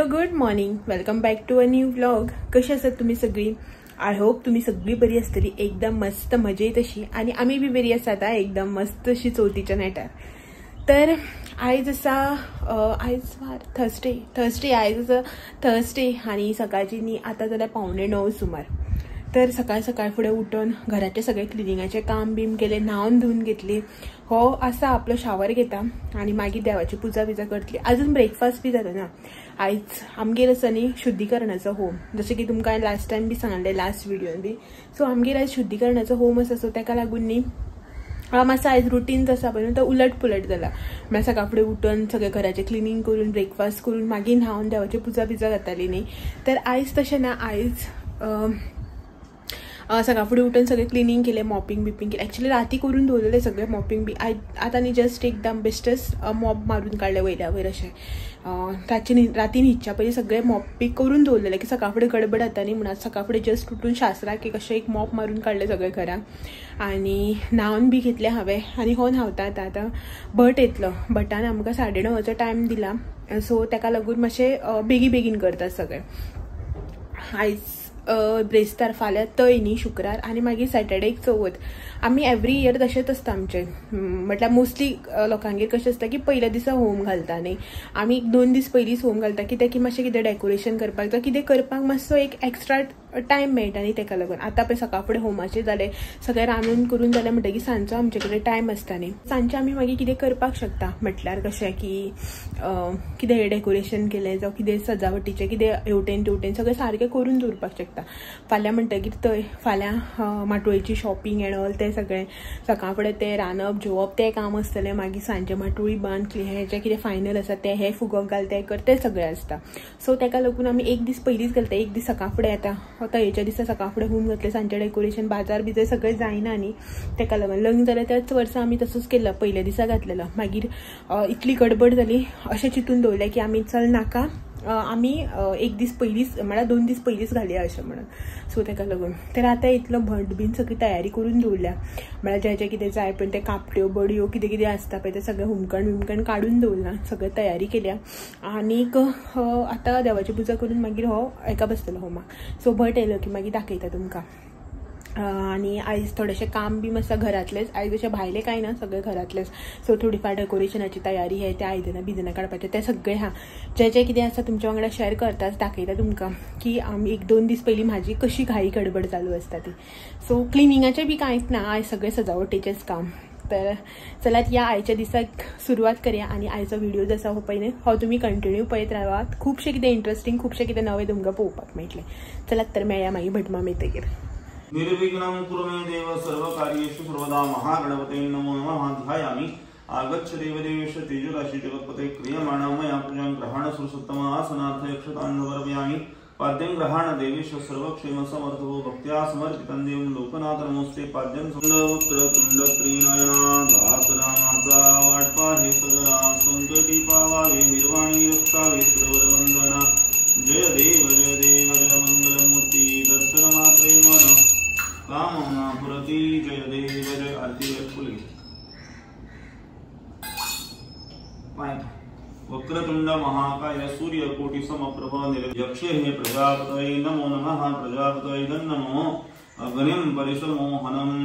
Good morning, welcome back to a new vlog. कशी आसात तुम्ही सगळी? I hope तुम्ही सगळी बरी आसतली, एकदम मस्त मजेत अशी, आणि आम्ही बी बरी आसात एकदम मस्त अशी चवथीच्या नेटार. तर आयज आसा, आयज वार थर्सडे, आयज आसा थर्सडे आनी सकाळची न्ही आतां जाल्यार 8:45 सुमार. तर सकाळ सकाळ फुडें उठून घराचें सगळें क्लिनिंगाचें काम बीम केलें, न्हावन धुवन घेतली, हो आसा आपलो शावर घेता आनी मागीर देवाची पुजा बिजा करतली. अजून ब्रेकफास्ट बी जालो ना. आयज आमगेर आसा न्ही शुद्धीकरणाचो होम, जशें की तुमकां हांवें लास्ट टायम बी सांगलें लास्ट व्हिडियोन बी. सो आमगेर आयज शुद्धीकरणाचो होम आसा, सो ताका लागून न्ही मातसो आयज रुटीन आसा पळय तो उलट पुलट जाला. म्हळ्यार सकाळ फुडें उठून सगळें घराचें क्लिनींग करून ब्रेकफास्ट करून मागीर न्हावन देवाची पुजा बिजा जाताली न्ही. तर आयज तशें ना, आयज सकाळ फुडें उठून सगळें क्लिनींग केलें, मॉपिंग बिपिंग केलें. एक्चुअली राती करून दवरलेलें सगळें मॉपिंग बी. आतां न्ही जस्ट एकदम बेस्टच मॉप मारून काडलें वयल्या वयर अशें. राती न्हिदच्या पयलीं सगळें मॉप बी करून दवरलेलें की सकाळ फुडें गडबड जाता न्ही म्हणून. सकाळ फुडें जस्ट उठून शास्त्राक एक अशें एक मॉप मारून काडलें सगळें घराक आनी न्हावन बी घेतलें हांवें. आनी हो न्हांवता आतां आतां भट येतलो, भटान आमकां 9:30 टायम दिला, सो ताका लागून मातशें बेगी बेगीन करतात सगळें. आयज ब्रेस्तार, फाल्यां तय न्ही शुक्रार, आनी मागीर सॅटर्डेक चवथ. आमी एवरी इयर तशेंच आसता आमचें, म्हटल्यार मोस्टली लोकांगेर कशें आसता की पयल्या दिसा होम घालता न्ही, आमी 2 दीस पयलींच होम घालता कित्याक की मातशें कितें डेकोरेशन करपाक जावं कितें करपाक मातसो एक एक्स्ट्रा टायम मेळटा न्ही ताका लागून. आतां पळय सकाळ फुडें होमाचें जालें, सगळें रांदून करून जालें म्हणटकीर सांजचो आमचे कडेन टायम आसता न्ही. सांजचें आमी मागीर कितें करपाक शकता, म्हटल्यार कशें की कितें डेकोरेशन केलें जावं कितें सजावटीचें कितें हेवटेन तेवटेन सगळें सारकें करून दवरपाक शकता. फाल्यां म्हणटकीर थंय फाल्यां माटोळेची शॉपिंग एंड ऑल तें सगळें सकाळ फुडें तें रांदप जेवप तें काम आसतलें. मागीर सांजचें माटोळी बांद हें जें कितें फायनल आसा तें हें फुगोवंक घाल तें कर तें सगळें आसता. सो ताका लागून आमी एक दीस पयलींच घालता, एक दीस सकाळ फुडें येता तयेच्या दिसा सकाळ फुडें होम घातलें, सांजचें डेकोरेशन बाजार बिजार सगळें जायना न्ही ताका लागून. लग्न जालें त्याच वर्सा आमी तसोच केलो, पयल्या दिसा घातलेलो. मागीर इतली गडबड जाली अशें चिंतून दवरलें की आमी चल नाका, आमी एक दीस पयलींच म्हळ्यार 2 दीस पयलींच घालया अशें म्हणून. सो ताका लागून तर आतां इतलो भट बीन सगळी तयारी करून दवरल्या, म्हळ्यार जें जें कितें जाय पण तें कापट्यो बडयो कितें कितें आसता पळय तें सगळें हुमकण बिमकण काडून दवरलां, सगळें तयारी केल्या. आनीक आतां देवाची पुजा करून मागीर हो एका बसतलो होमाक. सो भट येयलो की मागीर दाखयता तुमकां. आनी आयज थोडेशें काम बी मातशें घरांतलेंच, आयज अशें भायलें कांय ना, सगळें घरांतलेंच. सो थोडी फार डेकोरेशनाची तयारी हे त्या आयदनां बिदनां काडपाचें तें सगळें आहा. जें जें कितें आसा तुमच्या वांगडा शेअर करताच, दाखयता तुमकां की आमी 1-2 दीस पयलीं म्हाजी कशी घाई गडबड चालू आसता ती. सो क्लिनिंगाचें बी कांयच ना, आयज सगळें सजावटीचेंच काम. तर चलात या आयच्या दिसाक सुरवात करया. आनी आयचो व्हिडिओ जो आसा हो पळय हो तुमी कंटिन्यू पळयत रावात, खुबशें कितें इंट्रस्टींग खुबशें कितें नवें तुमकां पळोवपाक मेळटलें. चलात तर मेळया मागीर भटमाम येतकीर. निर्विघ्नं कुरु मे देव सर्वकार्येषु सर्वदा महागणपते नमो नमः. ध्यायामि आगच्छ देवदेवेश तेजोराशि जगत्पते क्रियमाणा मया पूजां ग्रहाण सुरसत्तम आसनार्थ यक्षतां समर्पयामि. पाद्यं ग्रहाण देवेश सर्वक्षेम समर्थो भक्त्या समर्पितं देवं लोकनाथ नमोस्ते. पाद्यं वक्रतुंड त्रिनयना दास रामाचा वाटपाहे सदना संकटी पावावे निर्वाणी रक्षावे सुरवरवंदना. जय देव जय देव जय मंगलमूर्ती दर्शन मात्रे मन कामना पुरती. जय देव जय. आरती फुले वक्रतुंड महाकाय सूर्य कोटि समप्रभ यक्षे हे प्रजापतये नमो नमः. प्रजापतये नमो. अग्निं परिसमोहनम्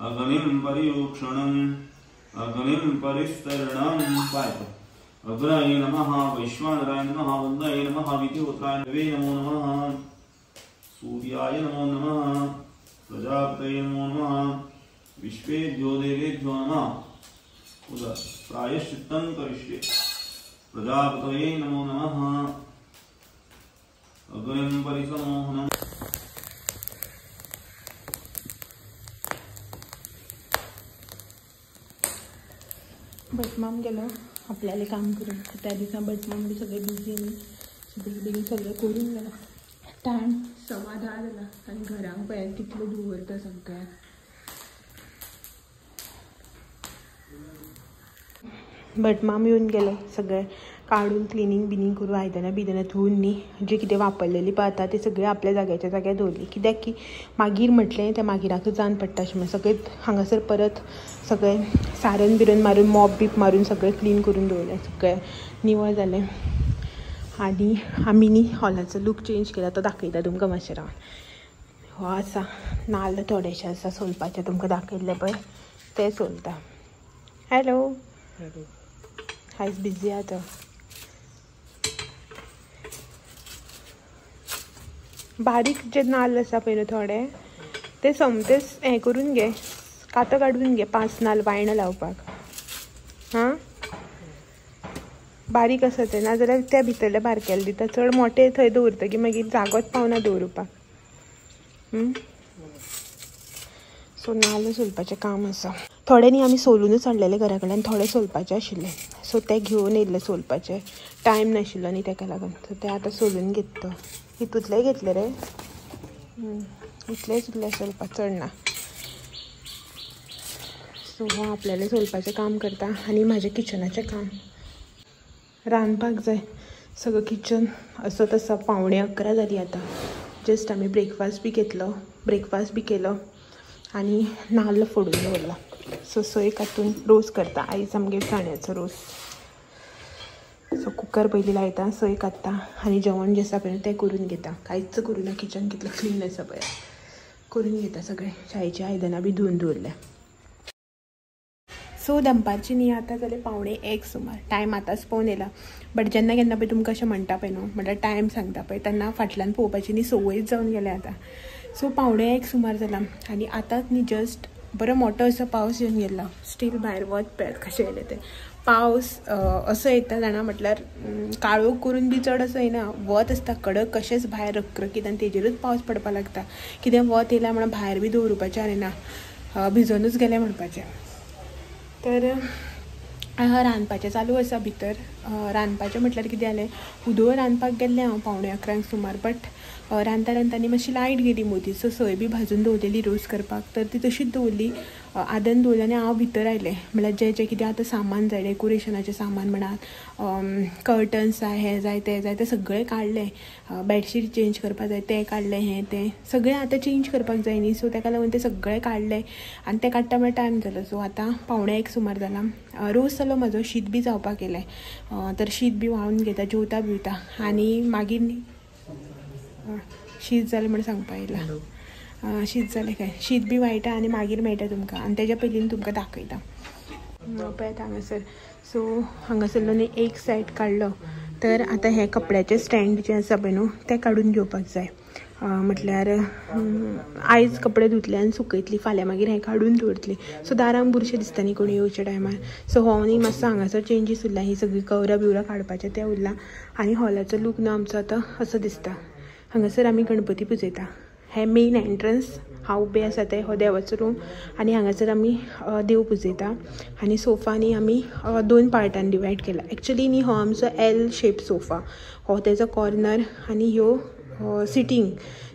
अग्निं परियोक्षणम् अग्निं परिस्तरणम्. अग्नये नमः. वैश्वानराय नमः. वन्दये नमः. विधिहोत्राय नवे नमो नमः. सूर्याय नमो नमः. प्रजापतये नमो नमः. विश्वेभ्यो देवेभ्यो नमः. उदर प्रायश्चित्तं करिष्ये. प्रजापतये नमो नमः. अग्निं परिसमोहनम्. भटमाम गेलो आपल्याला काम करून. त्या दिसा भटमाम बी सगळे बिझी न्ही, बेगीन बेगीन सगळें करून गेलो. टायम 10:15 जाला आनी घरांक पळयात कितलो धुंवर सगळ्याक. भटमाम येवन गेलो सगळें काडून क्लिनींग बिनींग करून आयदनां बिदनां धुवन न्ही जे कितें वापरलेली पळय आतां ते सगळें आपल्या जाग्याच्या जाग्यार दवरली. कित्याक की मागीर म्हटलें तें मागीराकूच जावन पडटा अशें म्हणून सगळें हांगासर परत सगळें सारन बिरन मारून मॉप बीप मारून सगळें क्लीन करून दवरलें, सगळें निवळ जालें. आनी आमी न्ही हॉलाचो लूक चेंज केला तो दाखयता तुमकां मातशें रावन. हो आसा नाल्ल थोडेशे आसा सोलपाचे, तुमकां दाखयल्ले पळय ते सोलता. हॅलो आयज बिजी आहा तो. बारीक जे नाल्ल आसा पळय न्हू थोडे ते सोमतेच हें करून घे, कातो काडून घे 5 नाल्ल वायणां लावपाक. हां बारीक आसा ते, नाजाल्यार त्या भितरले बारकेले दिता, चड मोठे थंय दवरतकीर मागीर जागोच पावना दवरुपाक. सो नाल्ल सोलपाचें काम आसा. थोडे न्ही आमी सोलूनच हाडलेले घरा कडल्यान, थोडे सोलपाचे आशिल्ले सो ते घेवन येयल्ले सोलपाचे, टायम नाशिल्लो न्ही तेका लागून. सो ते आतां सोलून घेता. हितूंतलेय घेतले रे, इतलेच उरले सोलपाक, चड ना. सो हो आपल्याले सोलपाचें काम करता आनी म्हाजें किचनाचें काम रांदपाक जाय. सगळं किचन असो तसो 10:45 जाली आतां. जस्ट आमी ब्रेकफास्ट बी घेतलो, ब्रेकफास्ट बी केलो आनी नाल्ल फोडून दवरला. सो सोय कातून रोस करता. आयज आमगेर चण्याचो रोस. सो कुकर पयलीं लायता, सोय काडटा आनी जेवण जें आसा पळय तें करून घेता. कांयच करूं ना, किचन कितलें क्लीन आसा पळय, करून घेता सगळें. च्यायची आयदनां बी धुवन दवरल्या. सो दनपारची न्ही आतां जालें 12:45 सुमार, टायम आतांच पळोवन येयला. बट जेन्ना केन्ना पळय तुमकां अशें म्हणटा पळय न्हू, म्हणल्यार टायम सांगता पळय तेन्ना फाटल्यान पळोवपाची न्ही संवयच जावन गेल्या आतां. सो 12:45 सुमार जाला आनी आतांच न्ही जस्ट बरो मोठो असो पावस येवन गेल्लो. स्टील भायर वत पळयात कशें येयलें तें. पावस असो येता जाणा, म्हटल्यार काळोख करून बी चड असो येना, वत आसता कडक कशेंच भायर रखरखीत आनी तेजेरूच पावस पडपाक लागता. कितें वत येयला म्हणून भायर बी दवरुपाचें आनी ना, भिजोनूच गेलें म्हणपाचें. तर रांदपाचें चालू आसा भितर. रांदपाचें म्हटल्यार कितें जालें, उदक रांदपाक गेल्लें हांव 10:45 सुमार, बट रांदता रांदता न्ही मातशी लायट गेली मदीं. सो सोय बी भाजून दवरलेली रोस करपाक, तर ती तशीच दवरली, आदन दवरली आनी हांव भितर आयलें. म्हळ्यार जें जें कितें आतां सामान जाय, डेकोरेशनाचें सामान म्हणात, कर्टन्स जाय, हें जाय तें जाय, तें सगळें काडलें. बेडशीट चेंज करपाक जाय तें काडलें, हें तें सगळें आतां चेंज करपाक जाय न्ही, सो तेका लागून तें सगळें काडलें आनी तें काडटा म्हळ्यार टायम जालो. सो आतां 12:45 सुमार जाला. रोस जालो म्हाजो, शीत बी जावपाक येयलें, तर शीत बी व्हाळून घेता, जेवता बिवता आनी मागीर शीत जालें म्हण सांगपा येयला. शीत जालें काय, शीत बी वाळटा आनी मागीर मेळटा तुमकां, आनी तेज्या पयलीं तुमकां दाखयता. पळयात हांगासर. सो हांगासरलो न्ही एक सायड काडलो, तर आतां हें कपड्याचें स्टँड जें आसा पळय न्हू तें काडून घेवपाक जाय. म्हटल्यार आयज कपडे धुतले आनी सुकयतली, फाल्यां मागीर हें काडून दवरतली. सो दारान बुरशें दिसता न्ही कोणी येवच्या टायमार. सो हो न्ही मातसो हांगासर चेंजीस उरला, ही सगळी कवरां बिवरां काडपाचें तें उरलां. आनी हॉलाचो लूक न्हू आमचो आतां असो दिसता. हांगासर आमी गणपती पुजयता. हें मेन एंट्रन्स, हांव उबें आसा तें हो देवाचो रूम आनी हांगासर आमी देव पुजयता. आनी सोफा न्ही आमी 2 पार्टान डिवायड केला. एक्चुली न्ही हो आमचो एल शेप सोफा, हो तेजो कॉर्नर आनी ह्यो सिटींग.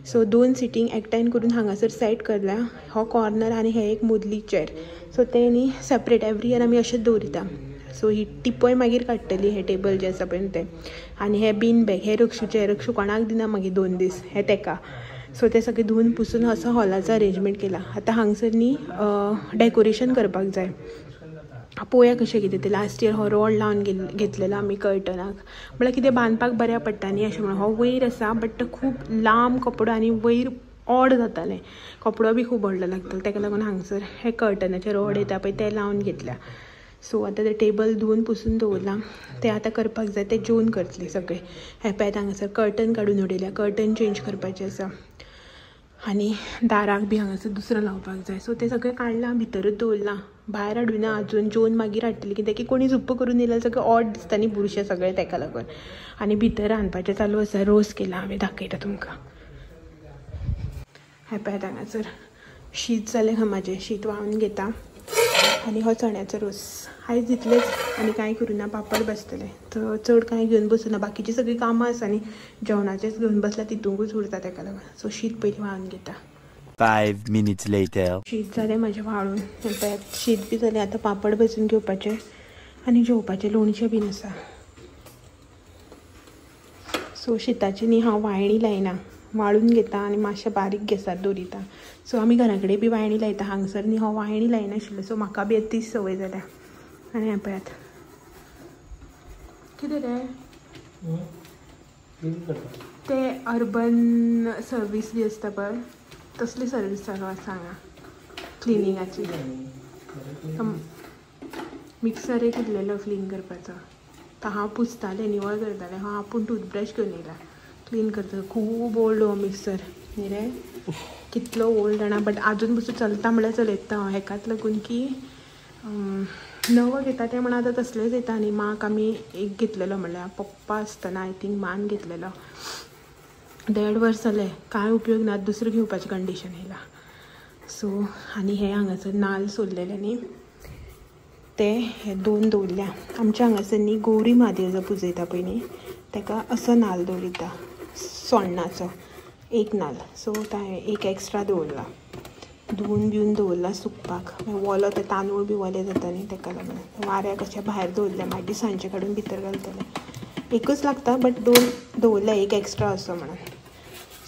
सो 2 सिटींग एकठांय करून हांगासर सेट करल्या. हो कॉर्नर आनी हे एक मदली चेर. सो तें न्ही सेपरेट एवरी इयर आमी अशेंच दवरिता. सो ही टिपय मागीर काडटली, हें टेबल जें आसा पळय तें. आनी हें बीन बॅग, हें रक्षूचें, रक्षू कोणाक दिना मागीर 2 दीस, हें तेका. सो तें सगळें धुवन पुसून असो हॉलाचो अरेंजमेंट केला. आतां हांगसर न्ही डेकोरेशन करपाक जाय. पळोवया कशें कितें तें. लास्ट इयर हो रोड लावन घेतलेलो आमी कर्टनाक, म्हळ्यार कितें बांदपाक बऱ्या पडटा न्ही अशें म्हणून. हो वयर आसा बट खूब लांब कपडो आनी वयर ऑड जातालें, कपडो बी खूब व्हडलो लागतालो, तेका लागून हांगसर हे कर्टनाचे रोड येता पळय ते लावन घेतल्या. सो आतां तें टेबल धुवन पुसून दवरलां, तें आतां करपाक जाय, तें जेवन करतलें सगळें. हें पळयात हांगासर कर्टन काडून उडयल्या, कर्टन चेंज करपाचें आसा आनी दाराक बी हांगासर दुसरो लावपाक जाय. सो तें सगळें काडलां, भितरूच दवरलां, भायर हाडुना अजून, जेवन मागीर हाडटलें. कित्याक की कोणी झुप्प करून येयल्यार सगळें ऑड दिसता न्ही, बुरशें सगळें, तेका लागून. आनी भितर रांदपाचें चालू आसा, रोस केला हांवें, दाखयता तुमकां. हें पळयात हांगासर शीत जालें खंय म्हाजें, शीत व्हाळून घेता आनी हो चण्याचो रोस. आयज इतलेंच आनी कांय करूं ना, पापड बसतले, चड कांय घेवन बसूं ना, बाकीचीं सगळीं कामां आसा न्ही, जेवणाचेंच घेवन बसल्या तितूंकूच उरता, तेका लागून. सो शीत पयलीं व्हाळून घेता. 5 minutes later. शीत जालें म्हाजें व्हाळून, पळयात शीत बी जालें. आतां पापड भाजून घेवपाचें आनी जेवपाचें, लोणचें बीन आसा. सो शिताची न्ही हांव वायणी लायना, वाळून घेता आनी मातशें बारीक गॅसार दवरिता. सो आमी घरा कडेन बी वायणी लायता, हांगसर न्ही हांव वायणी लायनाशिल्लें, सो म्हाका बी तीच संवय जाल्या. आनी हें पळयात कितें रे, ते अर्बन सर्वीस बी आसता पळय तसली सर्वीस चालू आसा हांगा क्लिनिंगाची. मिक्सर एक उरलेलो क्लीन करपाचो, तो हांव पुसतालें निवळ करतालें. हांव आपूण टूथब्रश घेवन येयला क्लीन करता. खूब ओल्ड हो मिक्सर न्ही रे, कितलो ओल्ड जाणा, बट आजून पसून चलता म्हळ्यार चलयता हांव. हेकाच लागून की नवो घेता तें म्हणून आतां तसलेच येता न्ही. माक आमी एक घेतलेलो म्हणल्यार पप्पा आसतना I think मान घेतलेलो, 1.5 वर्स जालें, कांय उपयोग ना, दुसरें घेवपाचें कंडिशन येयला. सो आनी हे हांगासर नाल्ल सोडलेले न्ही ते हे 2 दवरल्या. आमच्या हांगासर न्ही गौरी म्हादेव जो पुजयता पळय न्ही तेका असो नाल्ल दवरिता, सोण्णाचो एक नाल्ल. सो हांवें एक एक्स्ट्रा दवरला, धुवून बिवन दवरला सुकपाक. मागीर वोलो ते तांदूळ बी वोले जाता न्ही तेका लागून वाऱ्याक अशें भायर दवरलें, मागीर सांजे काडून भितर घालतलें. एकूच लागता बट 2 दवरल्या, एक एक्स्ट्रा असो म्हणून.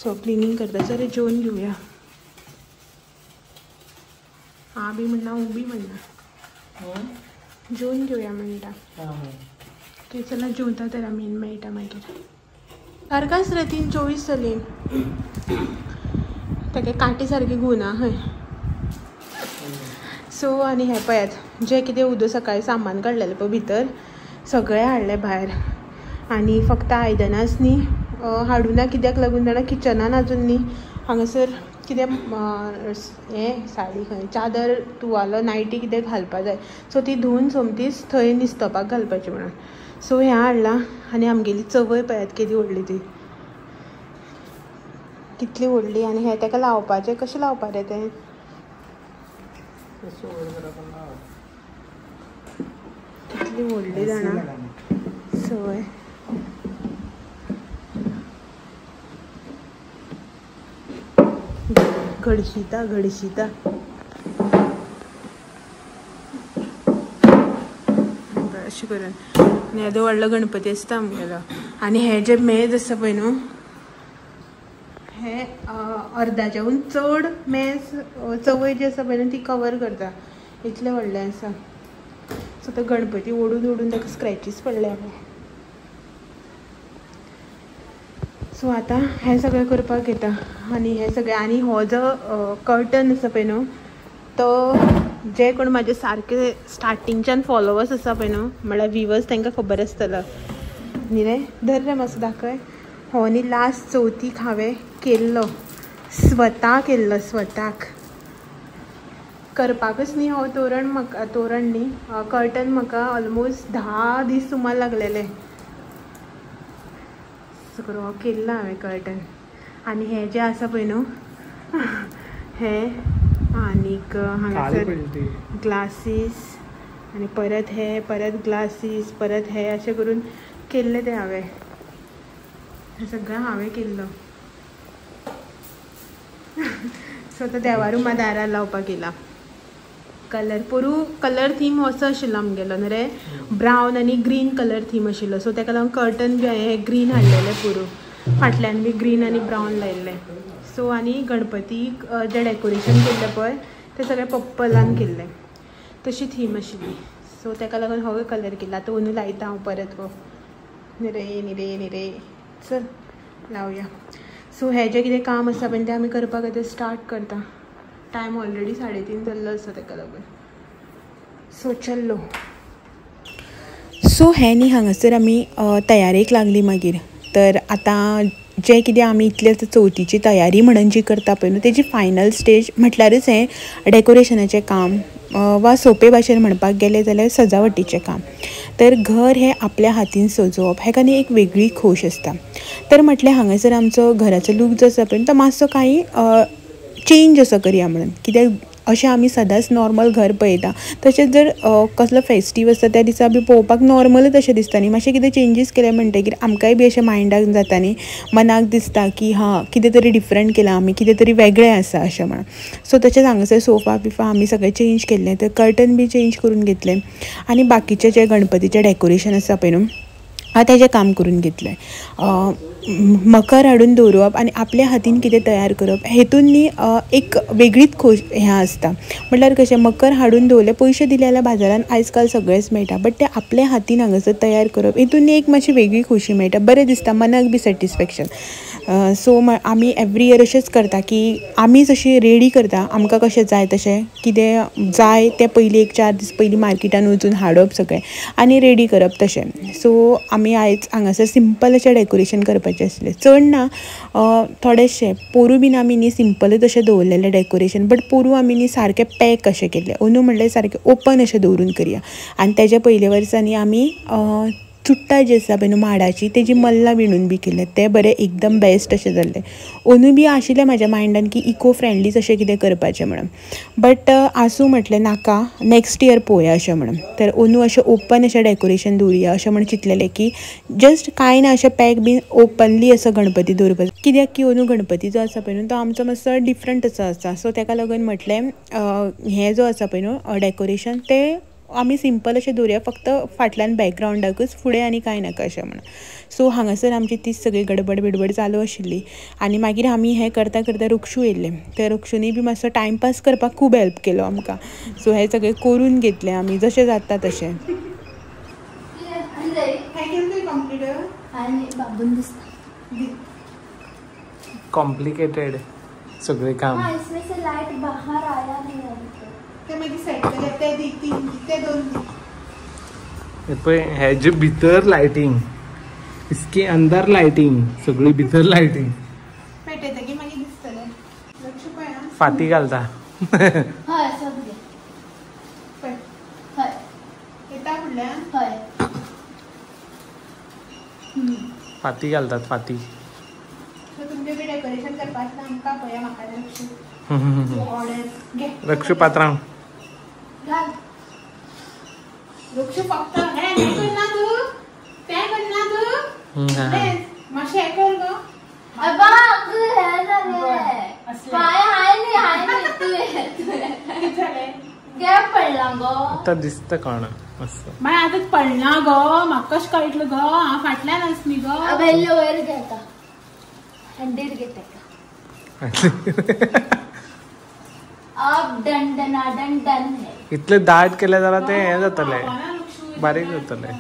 सो क्लिनींग करता सर जेवन घेवया. हां बी म्हणना उबी म्हणना, जेवन घेवया म्हणटा. ओके चला जेवता तर आमी मेळटा मागीर. सारकाच रे 3:24 जाली, ताका कांटे सारके घुंवना खंय. सो आनी हें पळयात जें कितें उदक सकाळीं सामान काडलेलें पळय भितर सगळें हाडलें भायर. आनी फक्त आयदनांच न्ही हाडूना, कित्याक लागून जाणा किचनान आजून न्ही हांगासर कितें हें साडी खंय चादर तुवालो नायटी कितें घालपा जाय, सो ती धुवन सोमतीच थंय निस्तोवपाक घालपाची म्हणून. सो हें हाडलां. आनी आमगेली चवय पळयात केदी व्हडली ती, कितली व्हडली. आनी हें ताका लावपाचें कशें लावपा रे तें, कितली व्हडली जाणा चवय. घडशिता घडशिता अशें करून. आनी येदो व्हडलो गणपती आसता आमगेलो. आनी हें जें मेज आसा पळय न्हू हें अर्दाच्याहून चड मेज चवय जी आसा पळय न्हू ती कवर करता, इतलें व्हडलें आसा. सो तो गणपती ओडून ओडून ताका स्क्रॅचीस पडले. सो आतां हें सगळें करपाक घेता. आनी हें सगळें आनी हो जो कर्टन आसा पळय न्हू तो जे कोण म्हाजे सारके स्टार्टिंगच्यान फॉलोवर्स आसा पळय न्हू म्हळ्यार व्हिवर्स तांकां खबर आसतलो न्ही रे. धर रे मातसो दाखय. हो न्ही लास्ट चवथीक हांवें केल्लो, स्वता केल्लो, स्वताक करपाकच न्ही हो तोरण म्हाका, तोरण न्ही कर्टन म्हाका ऑलमोस्ट 10 दीस सुमार लागलेले. सगळो केल्लो हांवें कर्टन. आनी हें जें आसा पळय न्हू हें आनीक हांगासर ग्लासीस आनी परत हे परत ग्लासीस परत हे अशें करून केल्लें तें हांवें, हें सगळें हांवें केल्लो. सो आतां देवा रुमा दारार लावपाक येयला कलर. पोरू कलर थीम असो आशिल्लो आमगेलो न्हू रे, ब्रावन आनी ग्रीन कलर थीम आशिल्लो. सो ताका लागून कर्टन बी हांवें ग्रीन हाडलेलें पोरू, फाटल्यान बी ग्रीन आनी ब्रावन लायिल्लें. सो आनी गणपतीक जें डेकोरेशन केल्लें पळय तें सगळें पर्पलान केल्लें, तशी थीम आशिल्ली. सो ताका लागून हो कलर केला. आतां अंदू लायता हांव परत हो न्ही रे न्ही रे चल लावया. सो हें जें कितें काम आसा पळय तें आमी करपाक आतां स्टार्ट करता. टायम ऑलरेडी 3:30 जाल्लो आसा ताका लागून. सो चल्लो. सो हें न्ही हांगासर आमी तयारेक लागली मागीर. तर आतां जें कितें आमी इतलें चवथीची तयारी म्हणून जी करता पळय न्हू तेजी फायनल स्टेज म्हटल्यारच हें डेकोरेशनाचें काम वा सोंपे भाशेन म्हणपाक गेलें जाल्यार सजावटीचें काम. तर घर हें आपल्या हातीन सजोवप हेका न्ही एक वेगळी खोश आसता. तर म्हटलें हांगासर आमचो घराचो लूक जो आसा पळय तो मातसो कांय चेंज असो करया म्हणून. कित्याक अशें आमी सदांच नॉर्मल घर पळयता, तशेंच जर कसलो फेस्टीव आसता त्या दिसा बी पळोवपाक नॉर्मलच अशें दिसता न्ही. मातशें कितें चेंजीस केले म्हणटगीर आमकांय बी अशें मायंडाक जाता न्ही, मनाक दिसता की हां कितें तरी डिफरंट केलां आमी, कितें तरी वेगळें आसा अशें म्हणून. सो तशेंच हांगासर सोफा बिफा आमी सगळें चेंज केल्लें, तर कर्टन बी चेंज करून घेतलें आनी बाकीचें जें गणपतीचें डेकोरेशन आसा पळय न्हू हांव तेजें काम करून घेतलें. मकर हाडून दवरप आनी आपल्या हातीन कितें तयार करप हेतून न्ही एक वेगळीच खोश हें आसता. म्हटल्यार कशें मकर हाडून दवरलें, पयशे दिले जाल्यार बाजारान आयज काल सगळेंच मेळटा, बट तें आपल्या हातीन हांगासर तयार करप हेतून न्ही एक मातशी वेगळी खोशी मेळटा, बरें दिसता, मनाक बी सॅटिस्फॅक्शन. सो आमी एवरी इयर अशेंच करता की आमी जशी रेडी करता आमकां कशें जाय तशें कितें जाय तें पयलीं एक 4 दीस पयलीं मार्केटान वचून हाडप सगळें आनी रेडी करप तशें. सो आमी आयज हांगासर सिंपल अशें डेकोरेशन करपाचें आसलें, चड ना थोडेशें. पोरूं बीन आमी न्ही सिंपलच अशें दवरलेलें डेकोरेशन, बट पोरूं आमी न्ही सारकें पॅक अशें केल्लें, अंदू म्हणल्यार सारकें ओपन अशें दवरून करया. आनी तेज्या पयल्या वर्सा न्ही आमी चुट्टां जी आसा पळय न्हू माडाची तेजी मल्लां विणून बी केलें, तें बरें एकदम बेस्ट अशें जाल्लें. अंदू बी आशिल्लें म्हाज्या मायंडान की इको फ्रेंडलीच अशें कितें करपाचें म्हणून, बट आसूं म्हटलें नाका, नेक्स्ट इयर पळोवया अशें म्हणून. तर अंदू अशें ओपन अशें डेकोरेशन दवरुया अशें म्हण चिंतलेलें की जस्ट कांय ना अशें पॅक बीन ओपनली असो गणपती दवरपाचो, कित्याक की अंदू गणपती जो आसा पळय न्हू तो आमचो मातसो डिफरंट असो आसा. सो तेका लागून म्हटलें हें जो आसा पळय न्हू डेकोरेशन तें आमी सिंपल अशें दवरुया, फक्त फाटल्यान बॅकग्रावंडाकच, फुडें आनी कांय नाका अशें म्हणून. सो हांगासर आमची ती सगळी गडबड बिडबड चालू आशिल्ली आनी मागीर आमी हें करता करता रुक्षू येयल्लें, त्या रुक्षूनी बी मातसो टायमपास करपाक खूब हेल्प केलो आमकां. सो हें सगळें करून घेतलें आमी जशें जाता तशें. कॉम्प्लिकेटेड सगळे काम. हे जे भितर लाइटिंग, इसके अंदर लाइटिंग, सगळी भितर लाइटिंग. फाती घालता. फाती घालतात, फाती. रक्षू पात्रां फक्त करना तूं, तें करना तूं, मातशें हें कर गो. आतां दिसता कोण मागीर आतां पडना गो, म्हाका कशें कळटलें गो, हांव फाटल्यान आस न्ही गो. वयर घेता हंडीर घेता. अब डन डन डन डन है. इतले दाट केले जाल्यार ते हें जातलें, बारीक जातलें.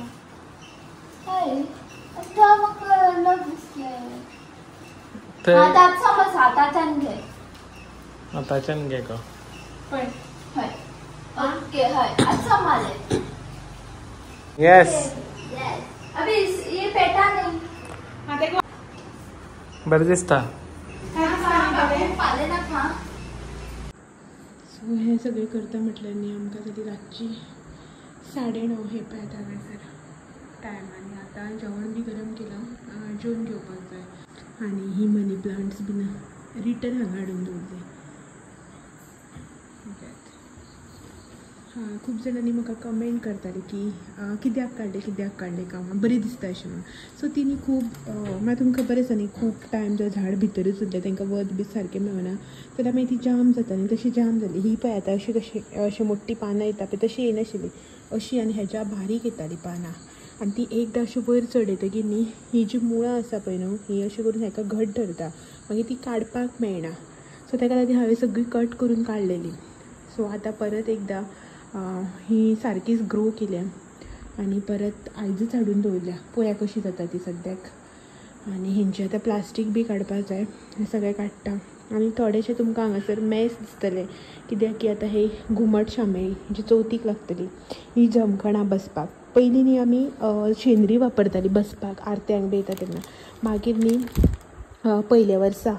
हाताच्यान घे गो. येस बरें दिसता. सो हें सगळें करता म्हटल्यार न्ही आमकां जाली रातची 9:30 हे पळयात हांगासर टायम. आनी आतां जेवण बी गरम केलां, जेवन घेवपाक जाय. आनी ही मनी प्लांट्स बीन रिटर्न हांगा हाडून दवरले. हां, खूब जाणांनी म्हाका कमेंट करताले की कित्याक काडलें कित्याक काडलें कामां बरीं दिसता अशें म्हणून. सो ती न्ही खूब मागीर तुमकां खबर आसा न्ही खूब टायम जर झाड भितरूच उरलें तांकां वत बी सारकें मेळना जाल्यार मागीर ती जाम जाता न्ही, तशी जाम जाली. ही पळय आतां अशी कशी अशी मोठी पानां येता पळय तशी येनाशिल्ली, अशी आनी हेज्या बारीक येताली पानां. आनी ती एकदां अशी वयर चडयतकीर न्ही ही जी मुळां आसा पळय न्हू ही अशी करून हेका घट धरता, मागीर ती काडपाक मेळना. सो ताका लागून हांवें सगळी कट करून काडलेली. सो आतां परत एकदां ही सारकीच ग्रो केल्या आनी परत आयजूच हाडून दवरल्या, पळोवया कशी जाता ती सद्याक. आनी हेंचे आतां प्लास्टीक बी काडपाक जाय, हें सगळें काडटा. आनी थोडेशें तुमकां हांगासर मेस दिसतलें, कित्याक की आतां हे घुमट शामेळी जी चवथीक लागतली ही जमखणां बसपाक. पयलीं न्ही आमी शेंद्री वापरताली बसपाक आरत्यांक बी येता तेन्ना. मागीर न्ही पयल्या वर्सा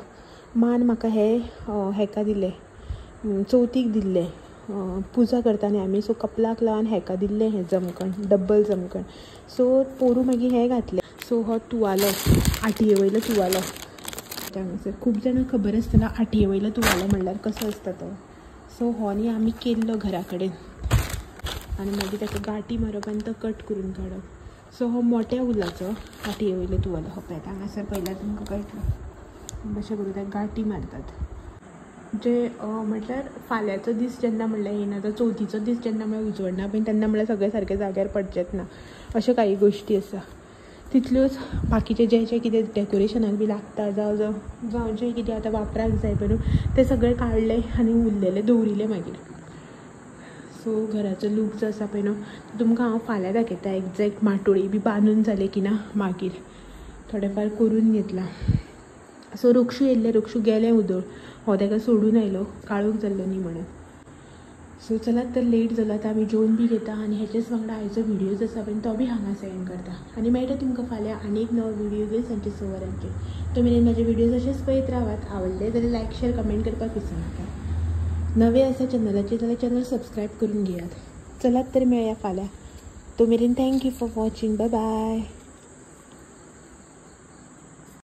मान म्हाका हे हेका दिलें, चवथीक दिल्लें, पुजा करता न्ही आमी, सो कपलाक लावन हेका दिल्लें हें जमखण, डब्बल जमखण. सो पोरूं मागीर हें घातलें. सो हो तुवालो, आटये वयलो तुवालो. हांगासर खूब जाणां खबर आसतना आटये वयलो तुवालो म्हणल्यार कसो आसता तो. सो हो न्ही आमी केल्लो घरा कडेन आनी मागीर ताका गांठी मारप आनी तो कट करून काडप. सो हो मोट्या उलाचो आटये वयलो तुवालो. हो पळयात हांगासर पळयल्यार तुमकां कळटलो कशें करून ताका गांठी मारतात. जे म्हटल्यार फाल्यांचो दीस जेन्ना म्हणल्यार येना, तो चवथीचो दीस जेन्ना म्हणल्यार उजवडना पळय तेन्ना म्हणल्यार सगळें सारकें जाग्यार पडचेंच ना, अश्यो काही गोश्टी आसा. तितल्योच बाकीचे जे जे कितें डेकोरेशनाक बी लागता जावं जावं जावं जें कितें आतां वापराक जाय पळय न्हू तें सगळें काडलें आनी उरलेलें दवरिलें मागीर. सो घराचो लूक जो आसा पळय न्हू तो तुमकां हांव फाल्यां दाखयता. एग्जॅक्ट माटोळी बी बांदून जाले की ना मागीर थोडें फार करून घेतलां. सो रुक्षू येयल्लें, रुक्षू गेलें उदळ, हो ताका सोडून आयलो काळोख जाल्लो न्ही म्हणून. सो चलात तर लेट जालो, आतां आमी जेवन बी घेता आनी हेचेच वांगडा आयचो व्हिडियो जो आसा पळय तो बी हांगा एंड करता. आनी मेळटा तुमकां फाल्यां आनी एक नवो व्हिडियो घेवन सांजचे 6 वरांचेर. तो मेरेन म्हाजे व्हिडियोज अशेच पळयत रावात. आवडले जाल्यार लायक शेर कमेंट करपाक विसरनाका. नवे आसा चॅनलाचेर जाल्यार चॅनल सबस्क्रायब करून घेयात. चलात तर मेळया फाल्यां. तो मेरेन thank you for watching. Bye bye.